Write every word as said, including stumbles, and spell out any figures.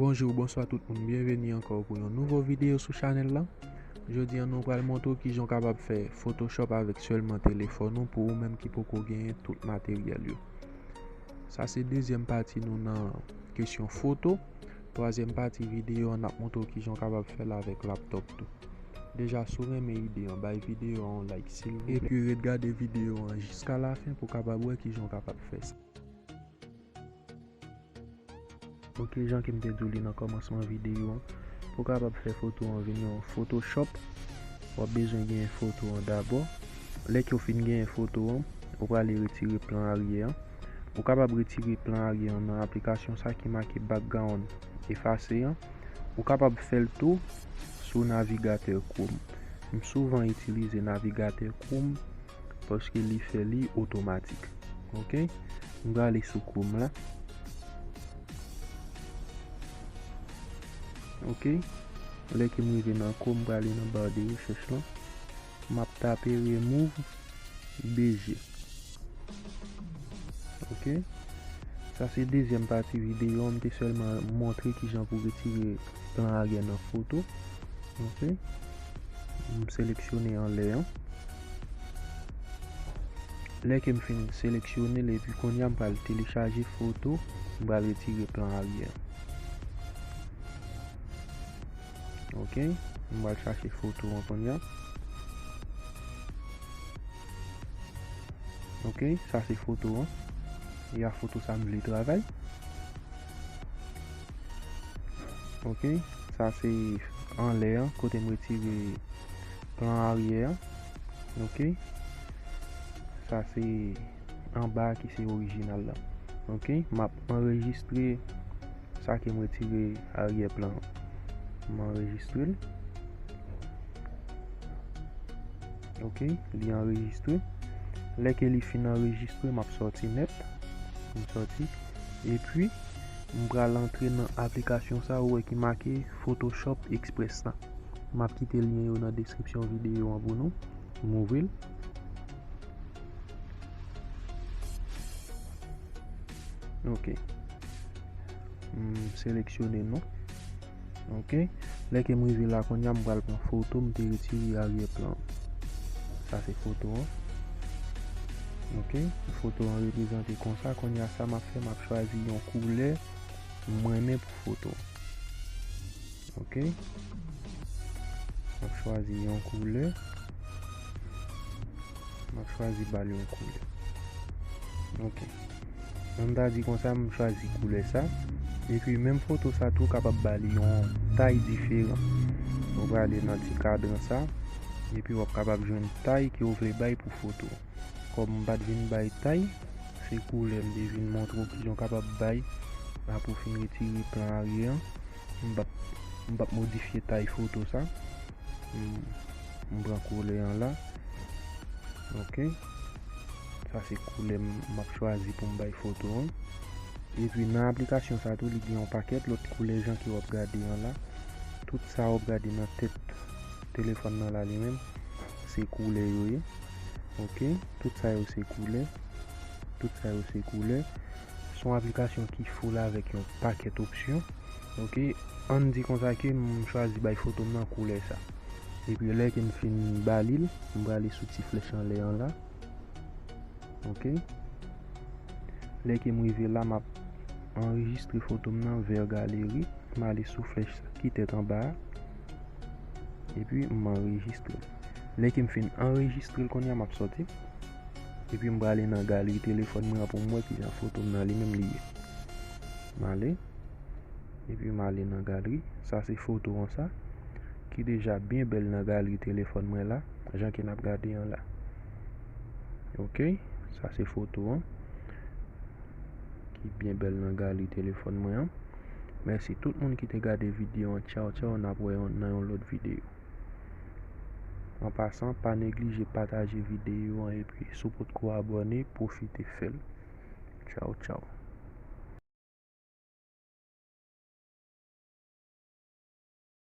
Bonjou, bonswa tout moun, byenveni ankò pou yon nouvo videyo sou chanèl la. Jodi a nou pral montre w kijan w kapab fè Photoshop avèk sèlman telefòn ou, pou ou menm ki poko genyen tout materyèl yo. Sa se dezyèm pati nou nan kesyon foto. Twazyèm pati videyo an, n ap montre w kijan w kapab fè l avèk laptop tou. Deja, si w renmen ide an, bay videyo an yon like silvouplè. Epi ret gade videyo an jiska lafen pou w kapab wè kijan w kapab fè sa. Ok, jan ke m te di w li nan kòmansman videyo an, pou w kapab fè foto an vin yon Photoshop, w ap bezwen genyen foto an dabò. Lè ke w fin genyen foto an, ou prale retire plan aryè an. Ou kapab retire plan aryè an nan aplikasyon sa ki make background efase an. Ou kapab fè l tou sou navigatè Chrome. M souvan itilize navigatè Chrome paske li fè li otomatik. Ok? M prale sou Chrome la. Ok? Lè ke m rive nan Chrome, m prale nan ba de rechèch lan. M ap tape remove B G. Ok? Sa se dezyèm pati videyo an, m te sèlman montre kijan pou retire plan aryè nan foto. Ok? M seleksyone anlè an. Lè ke m fin seleksyone l, epi kounye a m pral telechaje foto, m pral retire plan aryè an. Ok, m pral chache foto an kounye a. Ok, sa se foto an. E a foto sa m vle travay. Ok, sa se anlè an, kote m retire plan aryè an. Ok, sa se anba a ki se orijinal la. Ok, m ap anrejistre sa ke m retire aryè plan an. M anrejistre l. Ok, li anrejistre. Lè ke li fin anrejistre, m ap sòti nèt. M sòti. Epi, m pral antre nan aplikasyon sa ou wè ki make Photoshop Express la. M ap kite lyen yo nan deskripsyon videyo an pou nou. M ouvri l. Ok. M seleksyone non. Ok. Lè ke m rive la kounye a, m pral pran foto m te retire aryè plan. Sa se foto an. Ok. Foto an reprezante konsa. Kounye a sa m ap fè, m ap chwazi yon koulè m renmen pou foto an. Ok. M ap chwazi yon koulè. M ap chwazi ba l yon koulè. Ok. An ta di konsa, m chwazi koulè sa. Epi menm foto sa tou kapab ba li yon tay diferan. Ou prale nan ti kadran sa. Epi w ap kapab jwenn tay ke w vle bay pou foto. Kòm m pa t vin bay tay, se koulè m te vin montre w kijan w kapab bay. Apre w fin retire plan aryè an, m p ap, m p ap modifye tay foto sa. M, m pran koulè an la. Ok. Sa se koulè m, m ap chwazi pou m bay foto an. Epi nan aplikasyon sa tou, li gen yon pakèt lòt koulè jan ke w ap gade an la. Tout sa w ap gade nan tèt telefòn nan la li menm, se koulè yo ye. Ok, tout sa yo se koulè. Tout sa yo se koulè. Se yon aplikasyon ki full avèk yon pakèt opsyon. Ok, ann di konsa ke m chwazi bay foto m nan koulè sa. Epi lè ke m fin ba li l, m prale sou ti flèch anlè an la. Ok. Lè ke m rive la, m ap anrejistre foto m nan vè galeri. M ale sou flèch sa ki tèt anba a. Epi m anrejistre l. Lè ke m fin anrejistre l kounye a, m ap sòti. Epi m prale nan galri telefòn mwen an pou m wè kijan foto m nan li menm li ye. M ale. Epi m ale nan galri. Sa se foto an sa. Ki deja byen bèl nan galri telefòn mwen la. Jan ke n ap gade an la. Ok. Sa se foto an. Ki byen bèl nan galri telefòn mwen an. Mèsi tout moun ki te gade videyo an. Tchaw, tchaw. N ap wè nan yon lòt videyo. An pasan, pa neglije pataje videyo an epi si w potko abòne, pwofite fè l. Tchaw, tchaw.